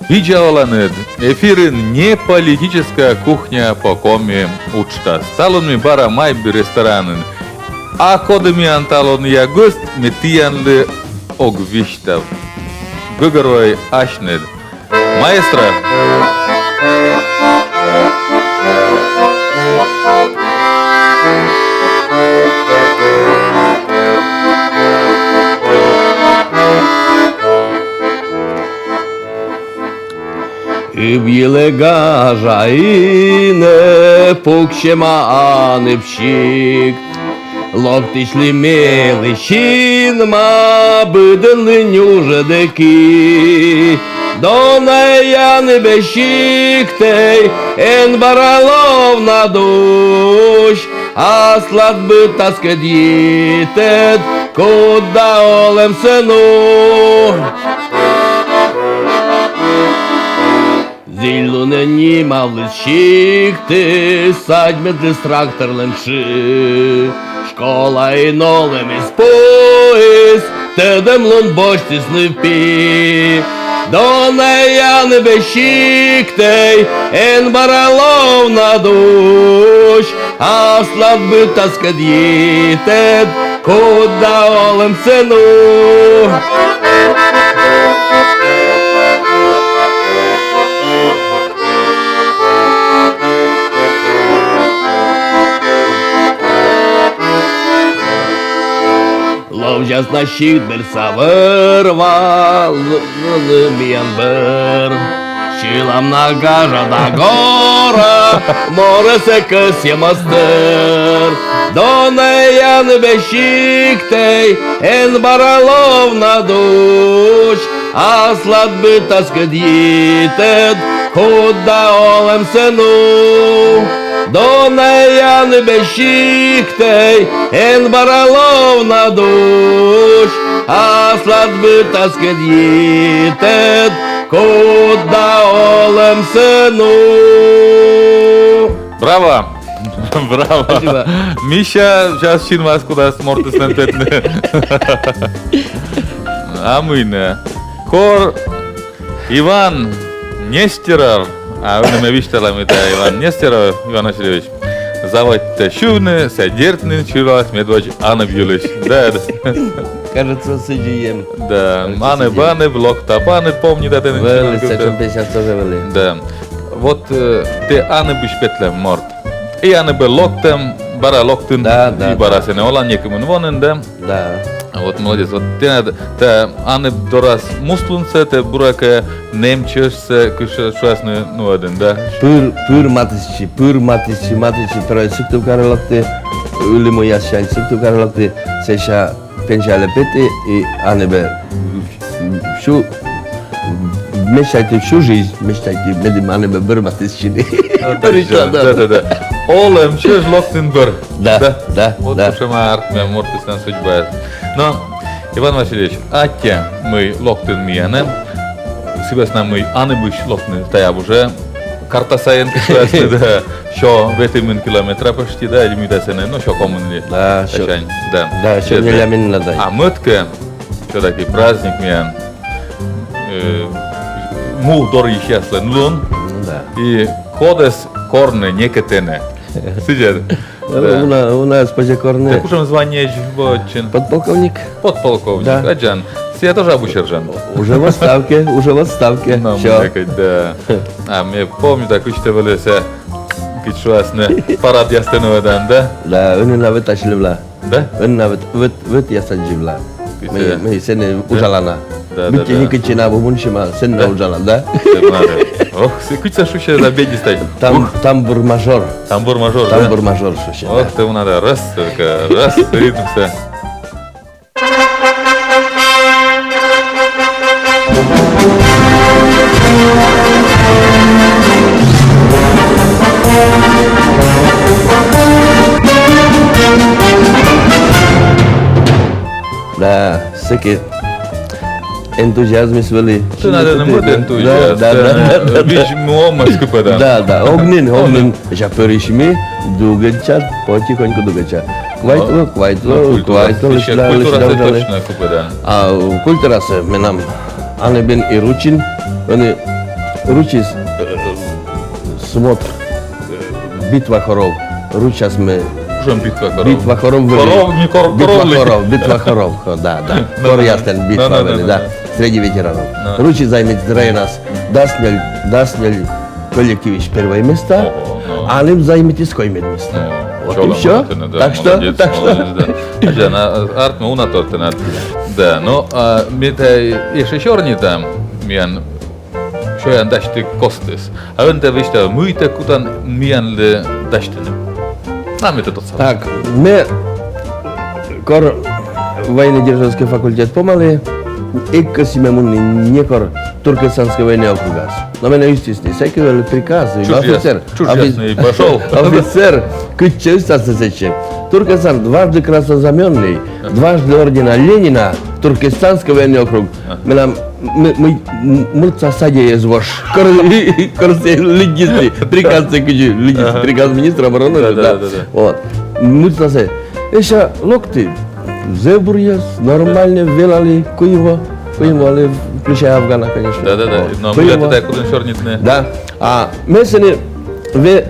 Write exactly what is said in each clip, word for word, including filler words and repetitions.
Видза оланныд! Эфирын «Неполитическая кухня по-коми» уджтас. Талун ми бара «Майби» ресторанын. А коді миян талунъя гӧсьт, ме тіянлы ог висьтав. Гӧгӧрвоӧй асьныд. Маэстро! Ыб йылӧ гажа инӧ пуксьӧма Аныб сикт. Локтысьлы мелі синма, быдӧнлы нюжӧдӧ ки. Донӧй Аныбӧ сиктӧй, эн бара лов на дузь, аслад быдтаскӧд йитӧд, кут да олӧмсӧ нуӧ. Зільлунӧн нимавліс сиктыс, садьмӧдліс тракторлӧн шы. Школаын олӧмыс пуис, тӧдӧмлун босьтіс нывпи. Донӧй Аныбӧ сиктӧй, эн бара лов на дузь, аслад быдтаскӧд йитӧд, кут да олӧмсӧ нуӧ. Ловзяс на сикт бердса вӧр-ва, л-, л-, л-, миян бӧр. Сьылам на гажа да гора, морӧсӧ кӧсйӧма стӧр. Донӧй Аныбӧ сиктӧй, эн бара лов на дузь, аслад быдтаскӧд йитӧд, кут да олӧмсӧ нуӧ. Донӧй Аныбӧ сиктӧй, эн бара лов на дузь, аслад быдтаскӧд йитӧд, кут да олӧмсӧ нуӧ. Браво! Браво! Спасибо. Мися, час синмас, кодӧс мортыслӧн петны. А мый нӧ? Кор Иван Нестеров, а ӧні ме висьтала, мый тайӧ Иван Нестеров, Иван Васильевич, заводитӧ сьывны, сійӧ дерт нин сьылас медводз Аныб йылысь. Да, да. Кажется, сідзи эм. Да, Аныб, Аныб, локта паныд, помнита, тэ нин. Вӧлі, сэтшӧм песня тоже вӧлі. Да. Вот, э, тэ Аныбысь петлӧм морт. И Аныбӧ локтӧм, бара локтін, да, да, и бара, да, сэні олан, некымын вонін, да? Да. Вот, молодец. Вот тэнад, да, Аныб дорас муслунсӧ тэ, буракӧ, нэм чӧжсӧ, кыдз шуасны, нуӧдін, да? Пыр, пыр матыстчи, пыр матыстчи, матыстчи, первой Сыктывкарӧ локті, ылі муяссянь Сыктывкарӧ локті, сэсся пенсиялы петі и Аныбӧ всю, мечтайті всю жизнь, мечтайті, медым Аныбӧ бӧр матыстчыны. Да, да, да. Олӧм чӧж локтін бӧр. Да, да, да. Вот кутшӧма артмӧ мортыслӧн судьбаыс. Но, Иван Васильевич, аттьӧ, мый локтін миянӧ, сы вӧсна мый Аныбысь локны тая уже карта сайын, кыдз шуасны, да, сё ветымын километра почти, да, или мый да сэні, но сё комын ли. Да, сё. Тасянь, да. Да, сё нелямын на да. А мӧд-кӧ, всё-таки праздник миян, э, му дорйысьяслӧн лун. Ну да. И кодӧс корны некӧ тэнӧ. Сідз ӧд. Да. Уна, уна эз позь корны. Тэ кутшӧм званиеысь вӧчин? Подполковник. Подполковник. Да. Аддзан. Сійӧ тоже абу сержант. Уже в отставке, уже в отставке. Но, всё. Мый, да. А ме помнита, кыдз тэ вӧлі сійӧ, кыдз шуасны, парадъястӧ нуӧдан, да? Да, ӧні на вӧт асьлывла. Да? Ӧні на вӧт, вӧт, вӧт ясадзывла. Мый, мый сэні уджалана. Да, да, да. Быттьӧ некытчӧ на абу мунсьӧма, сэн на уджалан, да? Ох, сійӧ кыдз сійӧ шусьӧ, забегистай. Там, тамбур-мажор. Тамбур-мажор, да? Тамбур-мажор шусьӧ, да. Ох, тэ уна да, раз только, раз, ритмсӧ. Да, сэки энтузиазмыс вӧлі. Тэнад нин мӧд энтузиазм. Да, да, да, да, да. Визь-му овмӧс кыпӧдан. Да, да, ог нин, ог нин. Сэсся пӧрысьми, дугӧдча, потихоньку дугӧдча. Квайтло, квайтло, квайтло, лӧсьыда, лӧсьыда. Культурасӧ точно кыпӧдан. А культурасӧ менам аньӧ бен и ручин, ӧні ручис, э, смотр, э, «Битва хоров». Ручьяс ми... Кутшӧм «Битва хоров»? «Битва хоров» вӧлі. Хоров, не кор-, битва хоров, битва хоров, да, да. Коръяслӧн битва вӧлі, да. Среди ветеранов. Ручи займитіс районас дас нёль, дас нёль коллективысь первое место, а ним займитіс коймӧд место. Вот и всё. Так что, так что. Молодец, молодец, да. Артмӧ уна тор тэнад. Да, но, а, ме тай ещӧ сёрнита, миян сёян дасьтігӧн костыс. А ӧні тай висьтав, мый тэ кутан миянлы дасьтыны. А ме тай тӧдса. Так, ме кор военно-диверсионный факультет помалі, эг кӧсйы ме мунны некор Туркестанскӧй военнӧй округас. Но менӧ ыстісны, сэки вӧлі приказ, и офицер. Чужъясны, и пошёл. Офицер, кытчӧ ыстасны, сэтчӧ. Туркестан дважды краснознаменный, дважды ордена Ленина, Туркестанскӧй военнӧй округ. Менам м-, мый, м-, мыйца садьӧй эз вош. Кор-, кор сійӧ лыддисны, приказ сійӧ кыдзи лыддисны, приказ министра обороны, да, да, да, да. Вот. Мыйца сійӧ. Сэсся локті. Зэв буръяс, нормальнӧ велалі, куим во, куим во ли, включая афгана, конечно. Да, да, да. Вот. Но куим во. Мыйла тай кутан сёрнитны. Да. А ме сэні ве-,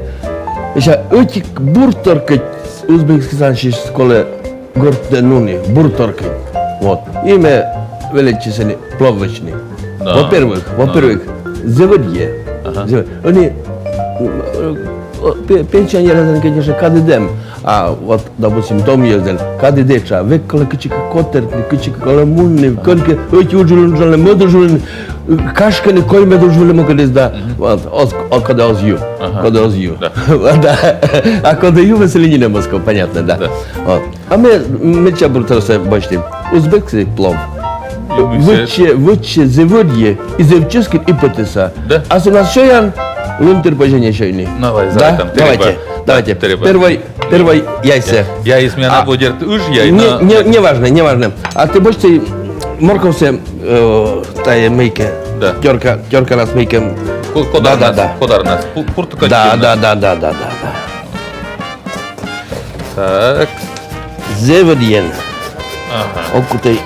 сэсся ӧтик бур тор кӧть Узбекистанысь колӧ гортӧ нуны, бур тор кӧть. Вот. И ме велӧдчи сэні плов вӧчны. Да. Во-первых, во-первых, зэв ӧдйӧ. Ага. Зэв-, ӧні, м, э, о, пе-, пенсионеръяслӧн, конечно, кадыд эм. А вот, допустим, том йӧзлӧн кадыд этша, век колӧ кытчӧкӧ котӧртны, кытчӧкӧ колӧ мунны, кӧнкӧ ӧти удж вылын уджалны, мӧд удж вылын, кӧнкӧ кольмӧд удж вылын мукӧдыс да. Вот, оз, о, коді оз ю, коді оз ю. Да. Да. А коді ю, вӧсна нинӧм оз ков, понятно, да. Да. Вот. А ме медся бур торсӧ босьті. Узбекскӧй плов. Вӧчсьӧ, вӧчсьӧ зэв ӧдйӧ, и зэв чӧскыд, и пӧтӧса. Да? А сы нас сёян, лун тыр позьӧ не сёйны. Давай, да? Давайте, давайте. Первой, первой яйсӧ. Яйыс миян абу, дерт, ыж яй, не, но не, не важно, не важно. А тэ босьт морковсӧ, э, тайӧ мыйкӧ. Да. Тёрка, тёрканас мыйкӧ. Ко-, да, да, да. Кодарнас. Пу-, пуртӧ кӧть. Да, да, да, да, да, да, да. Так. Зэв ӧдйӧн. Ага. Ог кутӧй,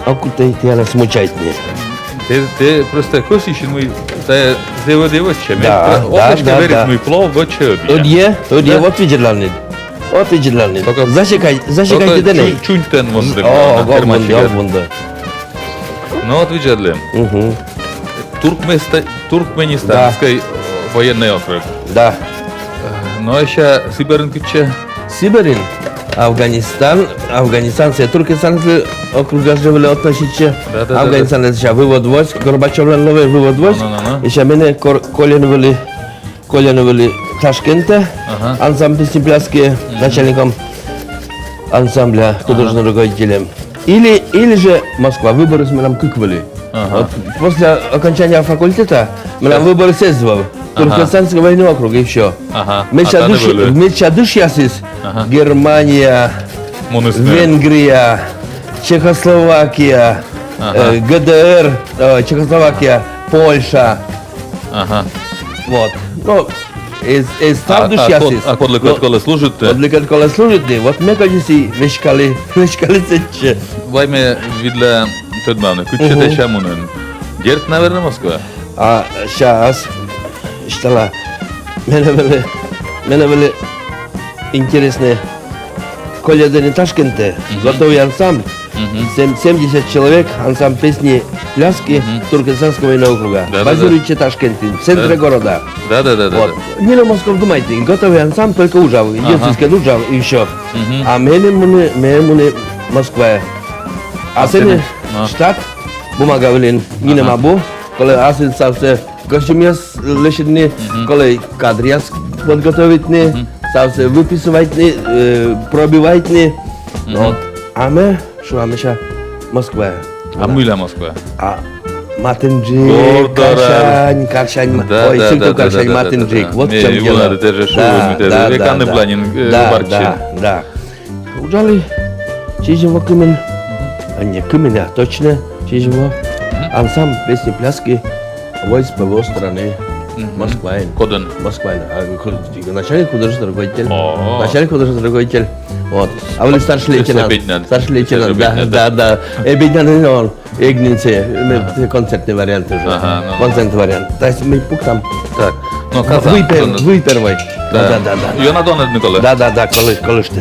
ог кутӧй тіянӧс мучайтны. Тэ, тэ просто кӧсйысь, мый тайӧ зэв ӧдйӧ вӧчсьӧ. Да, да, да, да. Мый плов вӧчсьӧ ӧдйӧ. Ӧдйӧ, ӧдйӧ, да? Вот видзӧдлан нин. Вот видзӧдлан нин. Только засекай, засекай, только тэнӧ. Чунь-, чунь тэн вундӧ. О, вундӧ, вундӧ. Ну вот видзӧдлы. Мгм. Туркместа-, Туркменистанскӧй, да, военнӧй округ. Да. Но ещӧ Сибирын кытчӧ? Сибирын. Афганистан, Афганистан, сійӧ Туркестаныслы округас жӧ вӧлі относитчӧ. Да, да, да, да. Афганистан, это сейчас вывод войск, Горбачёвлӧн лоӧ вывод войск. Ну, ну, ну, ну. Ещӧ менӧ кор-, кольӧны вӧлі, кольӧны вӧлі Ташкентӧ, ага, ансамбль песни-пляски, мгм, начальником ансамбля, ага, художественным руководителем. Или, или же Москва, выборыс менам кык вӧлі. Ага. Вот после окончания факультета менам выборыс эз вӧв. Ага. Туркестанскӧй военнӧй округ, и всё. Ага. Ме сэсся дыш-, ме сэсся дышъясыс. Ага. Германия, Венгрия, Чехословакия, ага, э, Г Д Р, э, Чехословакия, Польша. Ага. Вот. Ну, эз, эз став дышъясыс. А, а код-, а кодлыкӧд колӧ служитны? Кодлыкӧд колӧ служитны. Вот ме кӧть и веськалі, веськалі сэтчӧ. Вай ме видла тӧдмавны, кытчӧ тэ сэсся мунін. Дерт, наверно, Москва. А, сейчас. Ӧтчыд. Менӧ вӧлі, менӧ вӧлі интереснӧ. Кольӧны Ташкентӧ, мгм, готовый ансамбль. Мгм. Сем-, семьдесят человек, ансамбль песни, пляски, мгм, Туркестанского военного округа. Да, да, да. Базируйтчӧ Ташкентын, в центре города. Да, да, да, да. Вот. Да. Нинӧм оз ков думайтны, готовый ансамбль, только уджав, ага, единственный уджав, и всё. Мгм. А меным мунны, меным мунны Москваӧ. А сэні, а, штат, бумага вылын нинӧм абу, колӧ аслыс ставсӧ костюмъяс лӧсьӧдны, мгм, колӧ кадръяс подготовитны, мгм, ставсӧ выписывайтны, э, пробивайтны. Мгм. Вот. А ме шуа, ме сэсся Москваӧ. А мыйла Москва? А матынджык, карсянь, карсянь, да, ой, да, сылтӧм, да, карсянь, да, да, матынджык. Да. Вот в чём дело. Да, да, да. Уджалі сизим во кымын, А не, кымын, точно, сизим во. Ансамбль песни, пляски войск П В О страны. Москваын. Кодын? Москваын. А, ху-, начальник художественный руководитель. О. Начальник художественный руководитель. Вот. А вӧлі старший лейтенант. Старший лейтенант, да, да, да. Обедня он. Эг нин сійӧ, концертный вариант уже. Ага, ну, ну. Концертный вариант. То есть ми пуктам. Так. Ну, казам. Вый пер-, вый первой. Да, да, да, да. Ёна донӧдны колӧ? Да, да, да, колӧ, колӧ што.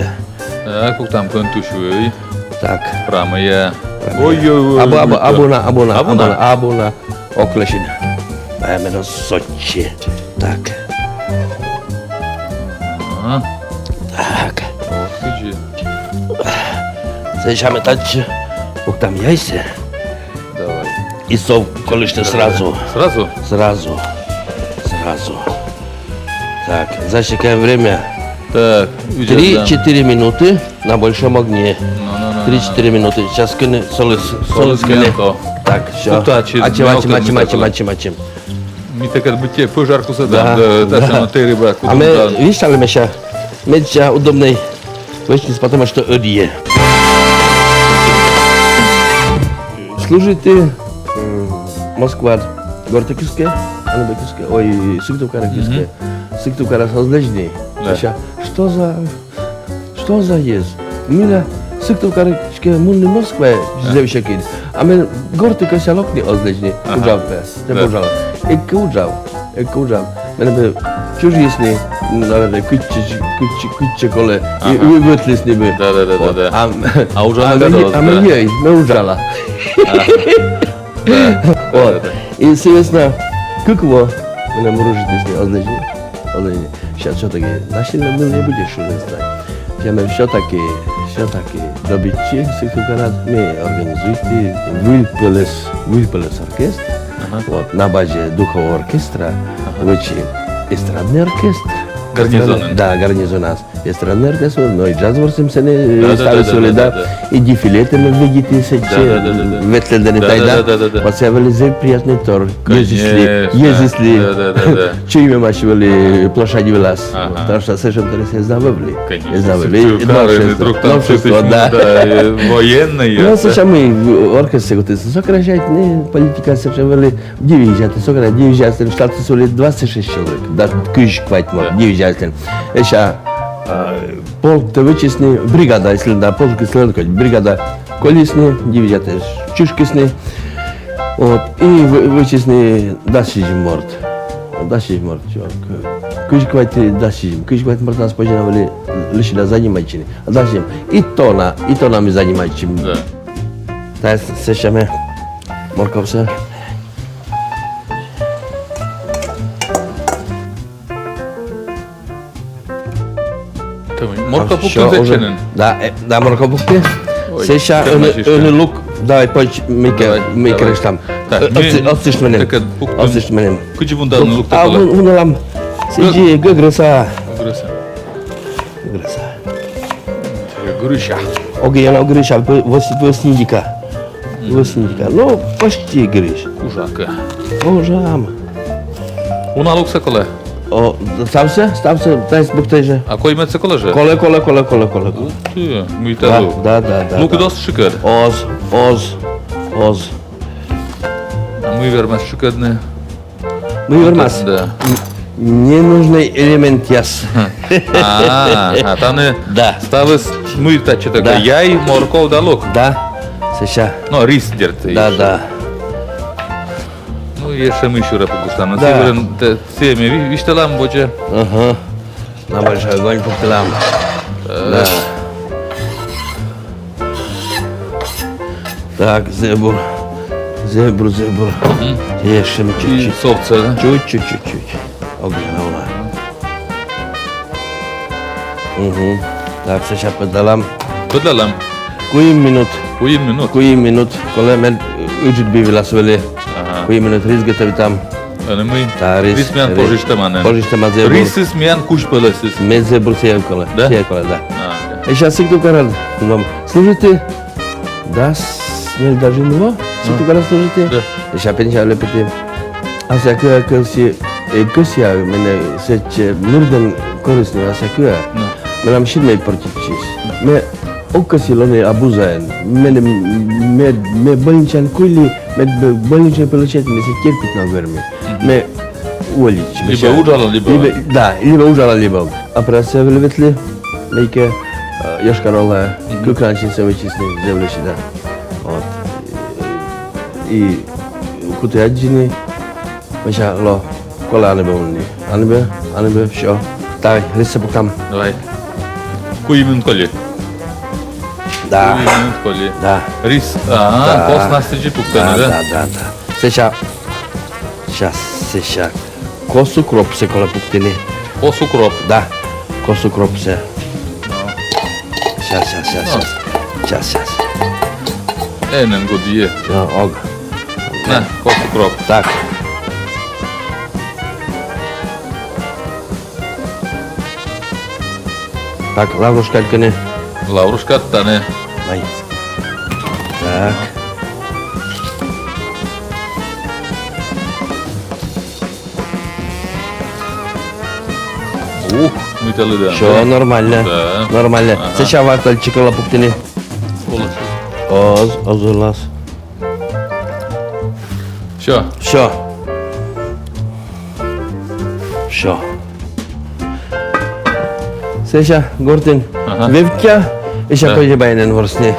Так, пуктам кӧнтусь вый. Так. Прамӧя. Ой-ой-ой. Абу, абу, абу на, абу на, абу на, абу на. Ок лӧсьыд. А менам сотчи. Так. Ага. Так. Ох, иди. Сэсся ми татчӧ пуктам яйсӧ. Давай. И сов колӧ што сразу. Сразу? Сразу. Сразу. Так, засекаем время. Так, три-четыре минуты на большом огне. Ну, ну, ну, ну. Три-четыре минуты. Сейчас кыны, солыс, солыс кыны. Так, всё. Ачим, ачим, ачим, ачим, ачим. Ми тэкӧд быттьӧ пӧжар кусӧдан, да, да, да. А ми висьталім ещё. Медся удобнӧй вӧчныс, потому что ӧдйӧ. Служиті, м, Москвад гортӧ кыскӧ, а не кыскӧ, ой, Сыктывкарӧ кыскӧ. Сыктывкарас оз лэдзны. Да. Ещё, что за, что за ез? Мыйла Сыктывкарӧ кыскӧ мунны Москваӧ зэв сьӧкыд. А мен гортӧ кӧсъя локны, оз лэдзны. Ага. Уджав пӧ. Тэ, да, уджав. Эг кӧ уджав. Эг кӧ уджав. Менӧ бы чужйисны, наверно, кытчӧ, кытчӧ, кытчӧ колӧ. И, ага, вы-, вӧтлісны бы. Да, да, да, да, да. А, а уджавны, а ме, а ме ӧй, ме уджала. Ага. Да, да, да, да. Вот. И, соответственно, кык во менӧ мурыштісны, оз лэдзны. Оз лэдзны. Сейчас всё-таки насильно мыл не будешь уже знать. Я, ми всё-таки, всё-таки добитчи Сыктывкарад, ми организуйті выльпӧлӧс, выльпӧлӧс оркестр. Ага. Вот, на базе духового оркестра, ага, вӧчи эстрадный оркестр. Гарнизонын? Да, гарнизонас. Эстрадный оркестр, но и джаз ворсӧм сэні, да, да, ставыс вӧлі, да, да, да. И дефилетӧ ме видзӧді сэтчӧ, да, да, да, да, да, ветлӧдлӧны тай, да. Да, да, да, да. Вот сійӧ вӧлі зэв приятный тор. Конечно. Йӧзыслы, йӧзыслы. Да, да, да, да. Чуймӧмаӧсь вӧлі площадь вылас. Ага. Потому что сэтшӧм торъяс эз на вӧвлы. Конечно. Эз на вӧвлы. Сыктывкарын, новшество, да, и военный, ну, да. Сэтшӧм и оркестр кутісны сокращайтны, политика сэтшӧм вӧлі, дивизиятӧ, сокращайтны, дивизиятын штатыс вӧлі двадцать шесть человек. Да, кызь квайт морт, да, дивизиятын. Эшшӧ, а, полктӧ вӧчисны, бригада, если да, полк, если да, бригада. Колисны, дивизиятӧ чышкисны. Вот. И вӧ-, вӧчисны дас сизим морт. Дас сизим морт, чё, к-, кызь квайт, дас сизим. Кызь квайт мортнас позьӧ на вӧлі лишнӧя занимайтчыны. Дас сизим. И то на, и то на ми занимайтчим. Да. Та с-, сэсся ме морковсӧ. Морков пуктін уже. Да, э, да, морков пуктін. Ой, сэсся ӧні, ӧні лук. Давай, поч-, мыйкӧ, давай, мыйкӧ, давай. Рыштам. Так, э, ми отсышт меным. Отсышт меным. Так, пуктін. Кыдзи вундан лук? А, вун-, вундалам. Сідзи, гӧгрӧса. Гӧгрӧса. Гӧгрӧса. Гӧгрӧса. Огӧ ёна гӧгрӧса, вӧс-, вӧсньыдика. Вӧсньыдика. Ну, почти гӧгрӧса. Кужакӧ. Кужам. Уна луксӧ колӧ? О, ставсӧ, ставсӧ, таыс быттьӧ жӧ. А коймӧдсӧ колӧ жӧ? Колӧ, колӧ, колӧ, колӧ, колӧ. Ух ты, мыйта лук. Да, да, да, да. Лукыд оз шыкӧд? Оз, оз, оз. А мый вермас шыкӧдны? Мый вермас? Да. Н-, ненужнӧй элементъяс. А, а тані, да, ставыс мый татчӧ такӧ? Да. Яй, морков да лук. Да. Сэсся. Но рис, дерт. Да, да. Ну, ещӧ мый сюрӧ пукыштам. Да. Сійӧ вылын тэ-, сійӧ ми ви-, висьталам водзӧ. Ага. На большой огонь пуктылам. Э. Да. Так, зэв бур. Зэв бур, зэв бур. Мгм. Ещӧ чуть-чуть. И сов сэсся, да? Чуть-чуть, чуть-чуть. Огнӧ на уна. Мгм. Так, сэсся пӧдлам. Пӧдлам. Куим минут. Куим минут. Куим минут. Колӧ мед ыджыд би вылас вӧлі. Ага. Куим минут рис готовитам. Ӧні мый? Та рис. Рис миян, рис пожыштӧма нин. Пожыштӧма зэв бур. Рисыс миян кузь пӧлӧсыс. Ме зэв бур сійӧ колӧ. Да? Сійӧ колӧ, да. А, окей. Сэсся Сыктывкарад, ну, служиті дас нёль да нин во, Сыктывкарад служиті. Да. Сэсся пенсияӧ лэптам. Асъя кыа кӧсъя, э, кӧсъя, менӧ сэтчӧ нырдӧн корисны асъя кыа. Да. Менам синмӧй портитчис. Ме Ог кӧсйы лоны абу зайӧн. Меным, ме, ме больничаын куйлі, ме б-, больничный получать, ме сійӧс терпеть на верми. Ме уволитчи. Либӧ уджала, либӧ... Либӧ, да, либӧ уджала, либӧ. Операция вӧлі ветлі, мыйкӧ, э, Йошкар-Олаӧ, кык ранчын сӧмын чисны, зэв лӧсьыда. Вот. И куті аддзыны, мися, ло, колӧ аньӧбӧ мунны. Аньӧбӧ, аньӧбӧ, всё. Давай, рисӧ пуктам. Давай. Куим минут коли. Да. Куим минут коли. Да. Рис, а, да. Кос на сідзи пуктӧны, да? Да, да, да. Сэсся, сейчас, сэсся. Кос укропсӧ колӧ пуктыны. Кос укроп. Да. Кос укропсӧ. Сейчас, сейчас, сейчас, сейчас. Сейчас, сейчас. Эн, эн год е. Ог. На, кос укроп. Так. Так, лаврушкаыд кӧні? Лаврушкаыд тані. Ай. Так. Ух, мыйта лыдӧ. Всё нормально. Да. Нормально. Ага. Сэсся вартольччӧ колӧ пуктыны. Оз, оз ло. Всё. Всё. Всё. Сэсся гортын вевттьӧ, и сэсся позьӧ баянӧн ворсны.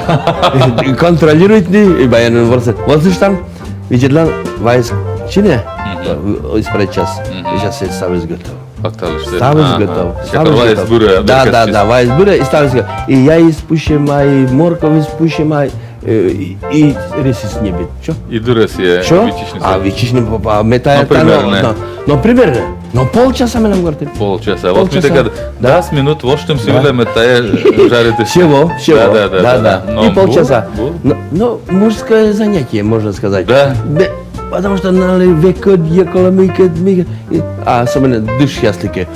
Контролируйтны, и баянӧн ворсны. Ворсыштан, видзӧдлан, вайис чинӧ, исправить час. И сэсся ставыс готов. Ставыс готов. Ставыс готов. Да, да, да, вайис бырӧ, и ставыс готов. И яйыс пуксьӧма, и морковьыс пуксьӧма, э, и, и рисыс ньӧбит. Чё? И дыр эськӧ виччысьны. А, виччысьны, а, ме тая... Но примерно. Но, но примерно. Но полчаса менам гортын. Полчаса. Вот ми тайӧ дас минут воштім сылы, ме тая жаритім. Всего, всего. Да, да, да, да. И полчаса. Но, но мужское занятие, можно сказать. Да. Потому что надо векӧд, е колӧ мыйкӧд, мыйкӧд. И, а особенно дышъяслы кӧ.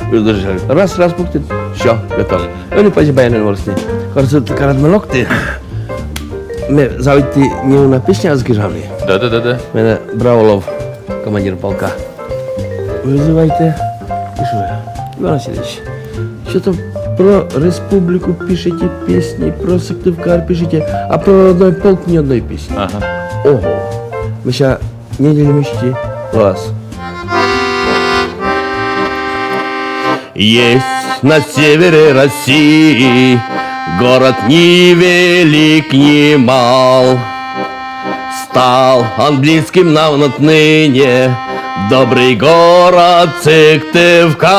Раз, раз пуктін, всё, готов. Ӧні позьӧ баянӧн ворсны. Кор сы карад ме локті, ме заводиті неуна песня гижавны. Да, да, да, да. Менӧ Браулов, командир полка, вызывайтӧ. И шуӧ: Иван Васильевич, что-то про республику пишете песни, про Сыктывкар пишете, а про родной полк ни одной песни. Ага. Ого. Мися, неделя мечты. Класс. Есть на севере России город ни велик, ни мал. Стал он близким нам отныне добрый город Сыктывкар.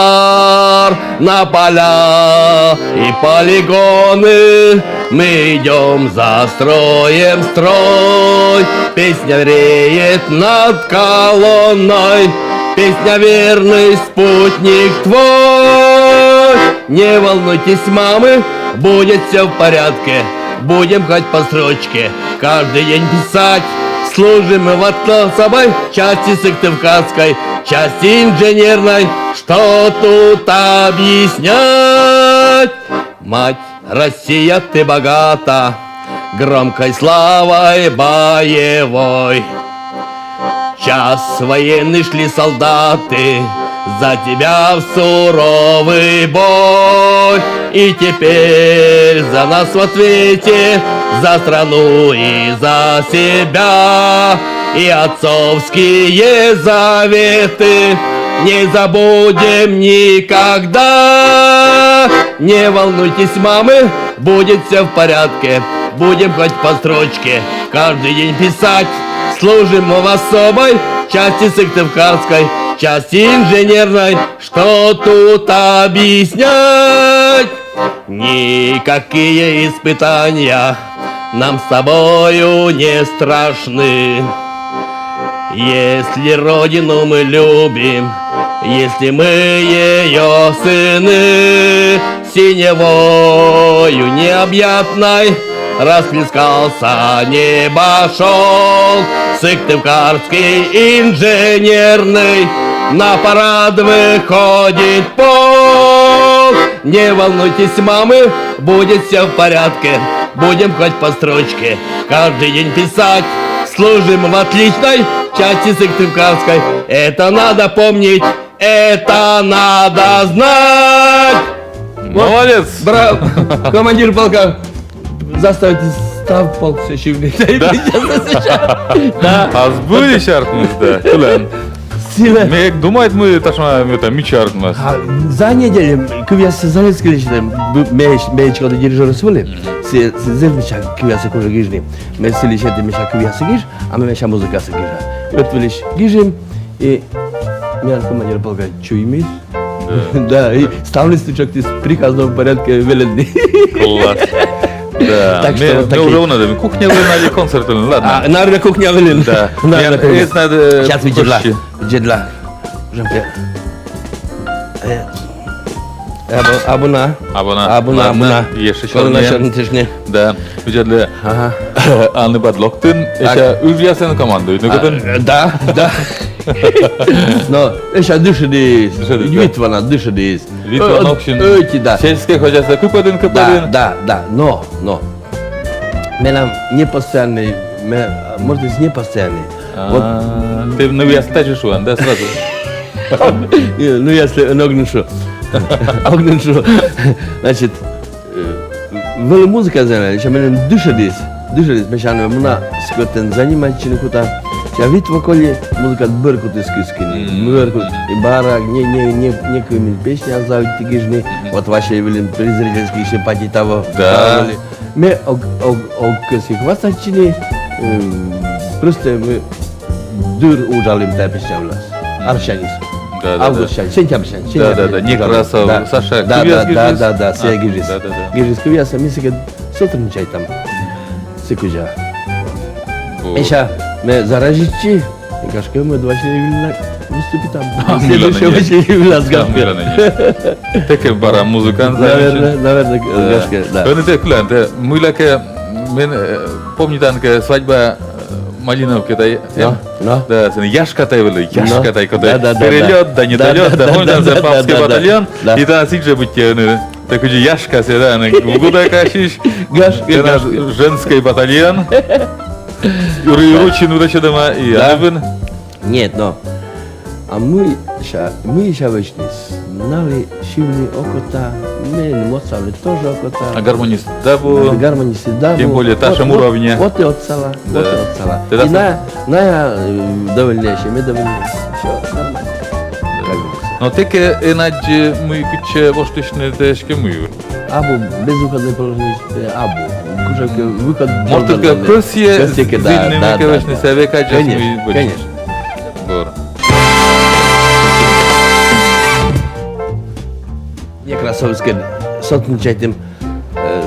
На поля и полигоны мы идем, застроим строй. Песня реет над колонной, песня верный спутник твой. Не волнуйтесь, мамы, будет все в порядке. Будем хоть по строчке каждый день писать. Служим мы в особой части сыктывкарской, части инженерной. Что тут объяснять? Мать Россия, ты богата громкой славой боевой. Час военный шли солдаты за тебя в суровый бой. И теперь за нас в ответе, за страну и за себя, и отцовские заветы не забудем никогда. Не волнуйтесь, мамы, будет все в порядке. Будем хоть по строчке каждый день писать. Служим мы в особой части сыктывкарской, части инженерной. Что тут объяснять? Никакие испытания нам с тобою не страшны. Если Родину мы любим, если мы ее сыны, синевою необъятной расплескался небошёл. Сыктывкарский инженерный на парад выходит полк. Не волнуйтесь, мамы, будет все в порядке. Будем хоть по строчке каждый день писать. Служим в отличной части сыктывкарской. Это надо помнить, это надо знать. Молодец! Браво! Командир полка. Заставить став полксӧ сьывны. Да. Да. А збыльысь артмис, да. Кылӧн. Сылӧн. Ме эг думайт, мый татшӧма, мый татшӧма мича артмас. А, за неделю кывъяссӧ заводскылі, ме, ме ещё дирижёрыс вӧлі. Сійӧ, сійӧ зэв мича кывъяссӧ кужӧ гижны. Ме сылы сеті, мися, кывъяссӧ гиж, а ме, мися, музыкасӧ гижа. Ӧтвылысь гижим, и миян командир полка чуймис. Да. Да, и ставныс тшӧктіс приказном порядке велӧдны. Класс. Да. Так что вот такие. Ме уже уна, да, кухня вылын али концерт вылын, ладно. А, наверное, кухня вылын. Да. Наверное, кухня. Сейчас виджедла. Виджедла. Жемке. Э, абу-, абу на. Абу на. Абу на, абу на. Ладно, ещё колына сёрни. Сёрнитыштны. Да. Видзӧдлы. Ага. Анны бадь локтін, эся ыжъясӧн командуйтны кутін. А, да, да. Но эся дышӧдіс. Дышӧдіс, да. Вит во на дышӧдіс. Вит во на, в общем, ӧти, да. Сельскӧй хозяйствоӧ кыпӧдін, кыпӧдін. Да, да, да. Но, но. Менам непостоянный, ме-, может, и непостоянный. А, вот. Тэ нывъяслы тадзи шуан, да, сразу? Э, нывъяслы ог нин шу. Ог нин шу. Значит, э, вӧлі музыка заняли, ещё меным дышӧдіс. Дышӧдіс, мися, но муна скӧтӧн занимайтчыны кута. Я вит во коли, музыкаӧ бӧр кутіс кыскыны. Мгм. Бӧр кут-, и бара, не, не, не, некымын песня заводиті гижны. Мгм. Вот Вася вылын при зрительских симпатий того. Да. Того вӧлі. Ме ог, ог, ог кӧсйы хвастайтчыны, эм, просто ме дыр уджалім тайӧ песня вылас. Арсяньыс. Да, да, да. Августсянь, сентябрьсянь, да, да, сентябрьсянь да, уджалім. Некрасов, да. Саша, да, кывъяс да, гижис? Да, да, да, сійӧ гижис. Да, да, да. Гижис кывъяс, а ми сыкӧд сотрудничайтам. Сы кузя. Во. Эся ме заразитчи, гашкӧ, мӧд Василий вылын выступитам. А, следующий мыйла нӧ Василий вылас, гашкӧ. А, мыйла нӧ. Тэкӧд бара музыкант. Наверное, наверное, да. Гашкӧ, да. Ӧні тэ кылан, тэ мыйлакӧ, мен, э, помнитан кӧ, свадьба, э, Малиновкаын тай, эм? Но, но. Да, сэн Яшка тай вӧлі, Яшка тай, кӧть да, да, да, перелёт, да, недолёт, да, да, да, помнитан, да, да, папский батальон, да. И тэнад сідз жӧ быттьӧ ӧні. Тэ кыдзи Яшка сійӧ, да, ӧні гудӧк ассьысь. Гашкӧ, тэнад гашкӧ. Женскӧй батальон. Юрий Юрчин удача дома и да. Анывын. Нет, но. А мый ся, мый ся вӧчныс. Налы сьывны окота, мен мӧд сьывны тоже окота. А гармонист да абу? Гармонист да абу. Тем более, вот, ташӧм вот, уровня. Вот и отсала, да. Вот и отсала. Ты и да на, на, э, довольнее, чем я довольнее. Всё нормально. Да. Как говорится. Но тэкӧд эн аддзы, мый кытчӧ воштысьны, тэ эськӧ мый. Абу, безвыходное положение, э, абу. Кутшӧмкӧ выход должен быть. Может, только кӧсйӧ, кӧсйӧ кӧ, да, да, да. Конечно, конечно. Бур. Некрасовскӧд сотрудничайтім, э,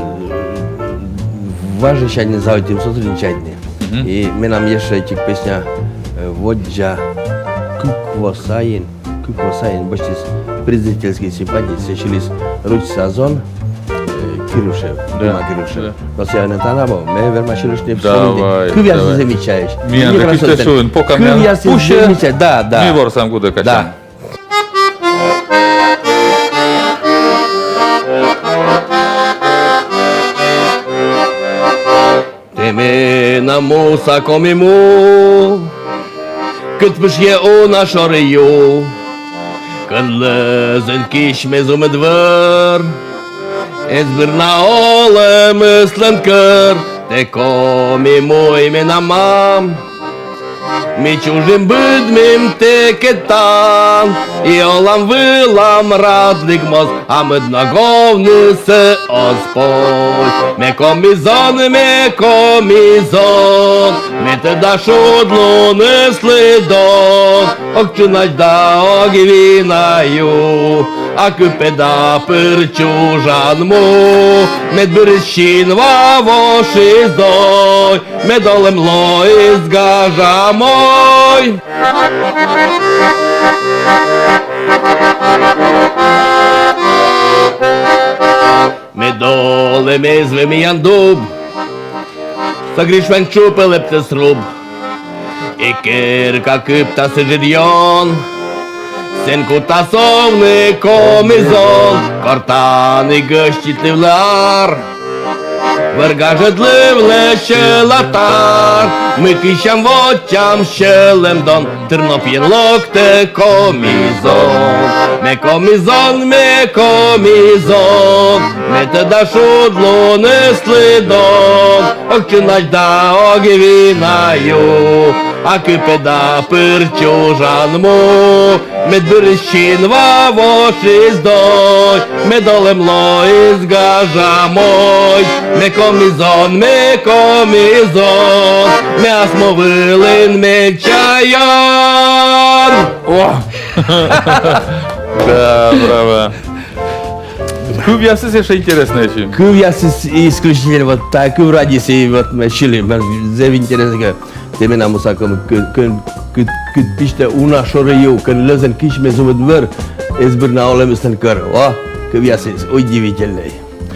важӧсянь заводитім сотрудничайтны. Мгм. И менам ещӧ ӧтик песня, э, «Воддза», кык во сайын. Кык во сайын босьтіс предзрительскӧй симпатия, сійӧ сьыліс «Ручса зон», э, Кирюшев, да, Дима Кирюшев. Да. Но сійӧ на тана бо, ме верма сьылыштны. Давай, кывъяс давай. Зэв мичаӧсь. Миян да кыдз тэ шуин, пока миян кывъяс пуще, зэв мичаӧсь. Да, да. Ми ворсам гудӧкасянь. Да. Тэ менам муса, Коми му, кыдз пышйӧ уна шоръю, кӧн лӧзын кисьмӧ зумыд вӧр. Эз бырна олӧмыслӧн кӧр, тэ, Коми му, менам мам. Ми чужим-быдмим тэкӧд тан, и олам-вылам радліг моз, а мӧд ног овнысӧ оз позь. Ме Коми зон, ме Коми зон, ме тӧда шудлуныслы дон, ог чунач да ог вина ю, а кыпӧда пыр чужан му, мед бырис синва вошис дой. Мед олӧм лоис гажа-мой. Мед олӧм эз вӧв миян дуб, со Гришваӧн чупӧ лэптӧ сруб. И керка кыптас ыджыд ён, сэн кутас овны Коми зон, кор тані гӧститывлӧ ар. Вӧр гажӧдлы лэччӧ латар, мый кысям, вотчам сьӧлӧм дон, тырнопйӧн локтӧ Коми зон. Ме Коми зон, ме Коми зон, ме тӧда шудлуныслы дон. Ог чунач да ог вина ю, а кыпӧда пыр чужан му. Мед бырис синва, вошис дождь, мед олӧм лоис гажа мойд. Ме Коми зон, ме Коми зон, ме асмо вылын мед чайӧн. О! Да, браво. Кывъясыс ещё интереснӧй ещё. Кывъясыс исключительно вот так и радис, и вот ме сьылі, ме зэв интереснӧй. Тэ менам муса кӧн, кӧн, кӧн, кӧн, кӧн пиштӧ уна шоры ю, кӧн лӧзӧн кысь ме зумыд вӧр, эз быд на олӧмыслӧн кӧр. О, кывъясыс удивительнӧй.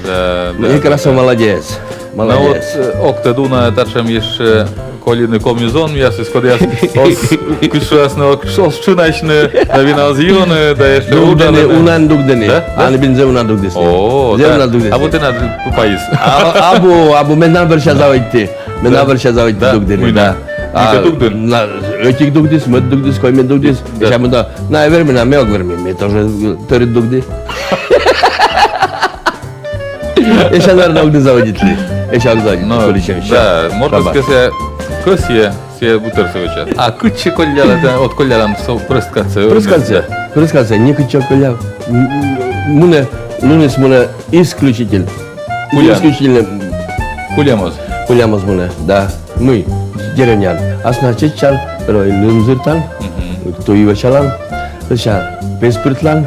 Да, да, да, да. Некрасов молодец. Ну вот, молодец. Э, ог тӧд, уна татшӧм ещё колины Коми зонъясыс, кодъяс оз, кыдз шуасны, оз, оз чунасьны, да вина оз юны, да ещё дугдӧны, унаӧн дугдӧны. Да? Да? Ӧні бин зэв уна дугдісны. О, зэв уна дугдісны. А вот и надо пайыс. А, абу, абу, ме на бӧрся заводиті. Ме на бӧрся заводиті дугдыны, да. Мыйкӧ дугдін? На, ӧтик дугдіс, мӧд дугдіс, коймӧд дугдіс. Да. Эшшӧ мында, на, вермы на, ме ог вермы, ме тоже тӧрыт дугді. Эшшӧ, наверно, ог заводитлы. Эшшӧ ог заводитлы. Ну, да, мортыс кӧ сійӧ кӧсйӧ, сійӧ быттьӧ вӧчас. А кытчӧ коллялан, да, вот коллялан со прӧст кадсӧ? Прӧст кадсӧ, да. Прӧст кадсӧ, некытчӧ колляв. М, м, мунӧ, луныс мунӧ исключитель. Кулян. Исключительно. Кулямыс. Кулямыс мунӧ, да. Мый, деревняын. А значит, сэтчӧ первой лым зыртан, туй вӧчалан, сэтчӧ пес пыртлан,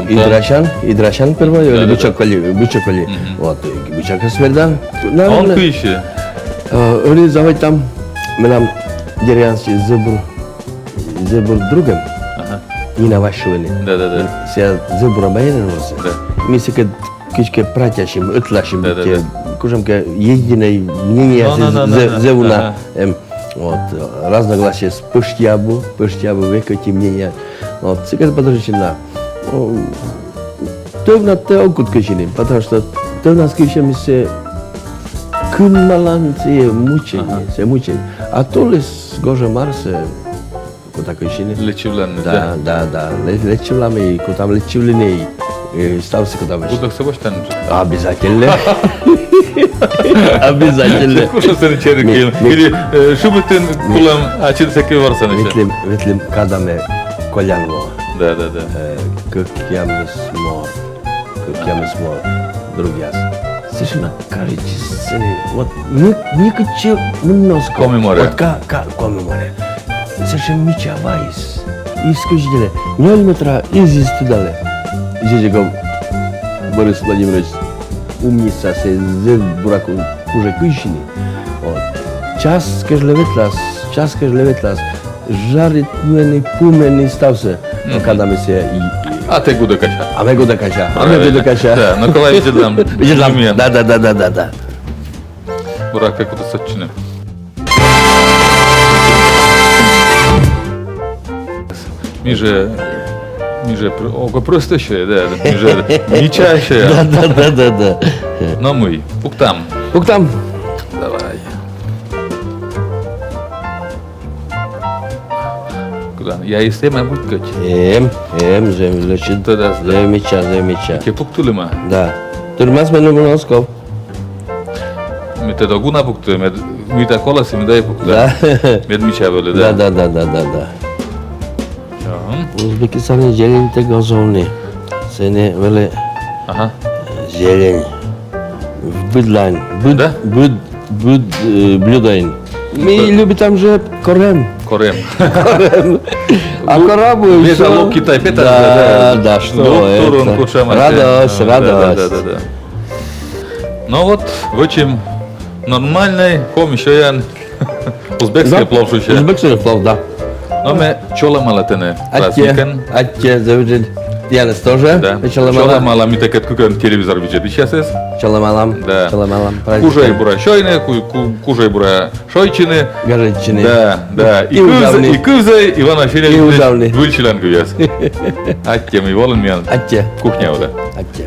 идрасян, идрасян первой, да, да, бычок коли, бычок коли. Вот, бычокӧс вердан. Он кыйсьӧ. Ӧні заводитам, менам деревенский зэв бур, зэв бур другӧм. Ага. Нина Вась шуӧны. Да, да, да. Сійӧ зэв бура баянӧн ворсӧ. Да. Ми сыкӧд кыдзкӧ пратясим, ӧтлаасим, да, да, да. Кутшӧмкӧ единое мнение зэв уна. Ага. Эм, вот, разногласиеяс пӧшти абу, пӧшти абу, век ӧти мнение. Вот, сыкӧд поддержитім на. О, тӧвнад тэ ог кут кыйсьыны, потому что тӧвнас кыйсьӧмыс сійӧ кынмалан, сійӧ мучение, сійӧ мучение. А тулыс, гожӧм, арсӧ кута кыйсьыны. Лэччывлан, да? Да, да, да. Лэ-, лэччывлам и кутам лэччывлыны, и, и ставсӧ кутам. Гудӧксӧ босьтан? Обязательно. Обязательно. Кутшӧм сэтшӧм чери кыйын. Ми, ми. Или, э, шыбитін кулӧм, а чирсӧ кӧ ворсан ещё. Ветлім, ветлім кадамӧ колян во. Да, да, да. Э, кӧкъямыс морт. Кӧкъямыс морт, другъяс. Сэтшӧм на кажитчис сэні. Вот ни-, некытчӧ мунны оз ков. Коми море. Вот ка-, ка-, Коми море. Сэтшӧм мича вайыс. Исключительно. Нёль метра изйис тыдалӧ. Зизигов Борис Владимирович, умница, сійӧ зэв бура ку-, кужӧ кыйсьыны. Вот. Час кежлӧ ветлас, час кежлӧ ветлас. Жаритны, пуны, ставсӧ. Мгм. Кадамыс и... А тэ гудӧкася. А ме гудӧкася. А ме гудӧкася. Да, но колӧ видзӧдлам. Видзӧдлам. Да, да, да, да, да, да. Буракӧ, кутас сэтчыны. Ми жӧ, ми жӧ пр-, ог прӧстӧ сёйӧй, да, да, ми жӧ мича сёйӧй. Да, да, да, да, да. Но мый, пуктам. Пуктам. Давай. Кыдз, яйыс эм-ӧ мыйкӧ? Эм, эм, зэв лӧсьыд. Тӧдас, да? Зэв мича, зэв мича. Кӧть пуктылӧма? Да. Тырмас меным, мунӧ оз ков. Ме тӧда, ог на пукты, мед, мыйта колӧ, сійӧ мыйта и пукта. Да. Мед мича вӧлі, да? Да, да, да, да, да, да. Ага. Узбекистанын зелень тӧг оз овны. Сэні вӧлі, ага, э, зелень. Быдлаын. Быд, да? Быд, быд, э, блюдоын. Ми любитам жӧ корӧм. Корӧм. Корӧм. А корӧм ещё. Мед лок Китай петас, да, да, да, что это? Радость, да, да, радость. Да, да, да, да. Но вот, вӧчим нормальнӧй коми сёян. Узбекский плов шусьӧ. Узбекский плов, да. Но ме чолӧмала тэнӧ праздникӧн. Аттьӧ, аттьӧ, зэв ыджыд. Тіянӧс тоже. Да. Ме чолӧмала. Чолӧмала ми тэкӧд кыкӧн телевизор видзӧдысьясӧс. Чолӧмалам, да, чолӧмалам. Праздникӧн. Кужӧй бура сёйны, ку-, ку-, кужӧй бура шойччыны. Гажӧдчыны. Да, да. И кывзӧй, и кывзӧй Иван Васильевич выль сьыланкывъяс. Аттьӧ, мый волін миян. Аттьӧ. Кухняӧ, да. Аттьӧ.